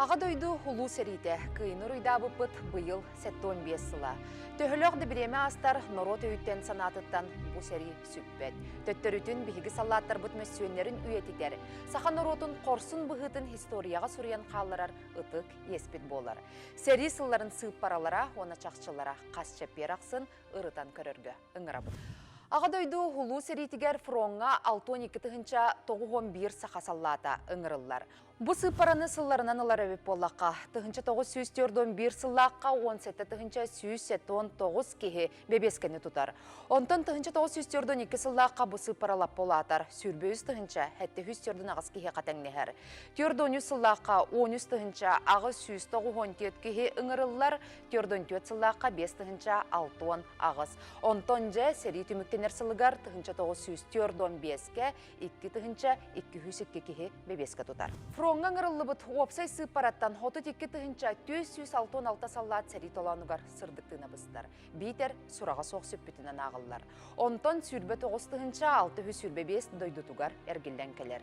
Аҕа дойду Улуу сэриитэ кыайыны уруйдаабыппыт быйыл 75 сыла. Төһөлөөх да бириэмэ аастар, норуот өйүттэн санаатыттан бу сэрии сүппэт. Төттөрүтүн биһиги саллааттарбыт мөссүөннэрин үйэтитэр, саха норуотун хорсун быһыытын историяҕа суруйан хаалларар ытык иэспит буолар. Сэрии сылларын сыыппаралара уонна чахчылара хас чэппиэр ахсын ырытан көрөргө ыҥырабыт. Аҕа дойду Улуу сэриитигэр фроҥҥа 62 тыһыынча 91 саха саллаата ыҥырыллар. Бу сыыппараны сылларынан ылар эбит буоллахха, 1941 сыллаахха 17 179 киһи бэбиэскэни тутар. Онтон 1942 сыллаахха бу сыыппара лаппа улаатар, 23 тыһыынча 748 киһи тэҥнэһэр. 43 сыллаахха 13 тыһыынча 894 киһи ыҥырыллар, 44 сыллаахха 5 тыһыынча 68. Онтон дьэ сэрии түмүктэнэр сылыгар 1945-ке 2 тыһыынча 202 киһи бэбиэскэ тутар. Фроҥҥа ыҥырыллыбыт уопсай сыыппараттан 32 тыһыынча 466 саллаат сэрии толоонугар сырдык тыына быстар. Биитэр сураҕа суох сүппүтүнэн ааҕыллар. Онтон 29 тыһыынча 625 дойдутугар эргиллэн кэлэр.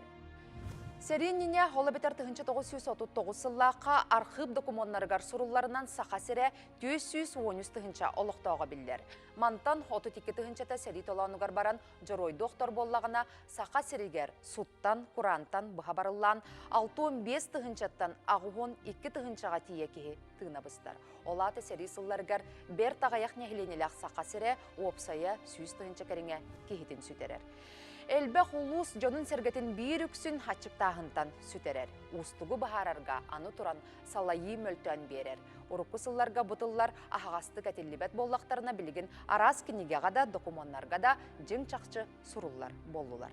Сэрии иннинэ ол эбэтэр 1939 сыллаахха архыып докумуоннарыгар сурулларынан Саха сирэ 413 тыһыынча олохтооҕо биллэр. Мантан 32 тыһыынчата сэрии толоонугар баран дьоруойдуу охтор буоллаҕына, Саха сиригэр суттан, кураантан быһа барыллаан 65 тыһыынчаттан 82 тыһыынчаҕа тиийэ киһи тыына быстар. Ол аата сэрии сылларыгар бэрт аҕыйах нэһилиэнньэлээх Саха сирэ уопсайа 100 тыһыынча кэриҥэ киһитин сүтэрэр. Элбэх улуус дьонун-сэргэтин биир үксүн аччыктааһынтан сүтэрэр. Уустугу быһаарарга аны туран салайыы мөлтөөн биэрэр. Урукку сылларга бу тыллар аһаҕастык этиллибэт буоллахтарына билигин араас кинигэҕэ да, докумуоннарга да дьиҥ-чахчы суруллар буоллулар.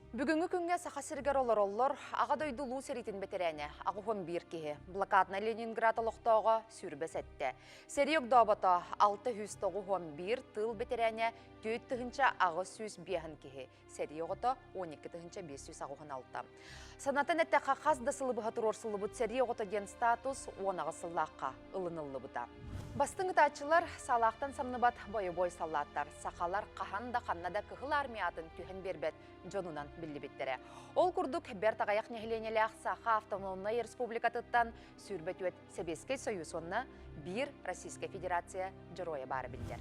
Бүгүҥҥү күҥҥэ Саха сиригэр олороллор Аҕа дойду Улуу сэриитин бэтэрээнэ 81 киһи, блокаднай Ленинград олохтооҕо 27. Сэрии огдообото 691 тыыл бэтэрээнэ 4805 киһи, сэрии оҕото 12 586. Санатан эттэххэ, хас да сылы быһа туруорсуллубут сэрии оҕото диэн статус 18 сыллаахха ылыныллыбыта. Бастыҥ ытааччылар саалаахтан самныбат бойобуой саллааттар, сахалар хаһан да ханна да Кыһыл Армия атын түһэн биэрбэт дьонунан биллибиттэрэ. Ол курдук бэрт аҕыйах нэһилиэнньэлээх Саха автономнай республикатыттан 24 Сэбиэскэй Союз уонна биир Российскай Федерация дьоруойа баара биллэр.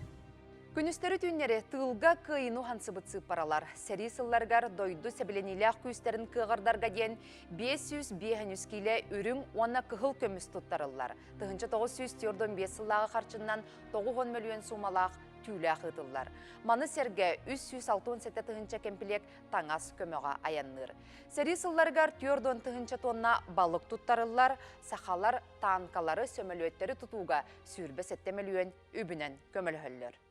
Күнүстэри-түүннэри тыылга кыайыны уһансыбыт сыыппаралар сэрии сылларыгар дойду сэбилэниилээх күүстэрин кыаҕырдарга диэн 553 киилэ үрүҥ уонна кыһыл көмүс туттарыллар. 1945 сыллааҕы харчыннан 90 мөлүйүөн суумалаах түүлээх ыытыллар. Маны сэргэ 367 тыһыынча кэмпилиэк таҥас көмөҕө айанныыр. Сэрии сылларыгар 40 тыһыынча тонна балык туттарыллар, сахалар танкалары, сөмөлүөттэри тутууга 27 мөлүйүөн үбүнэн көмөлөһөллөр.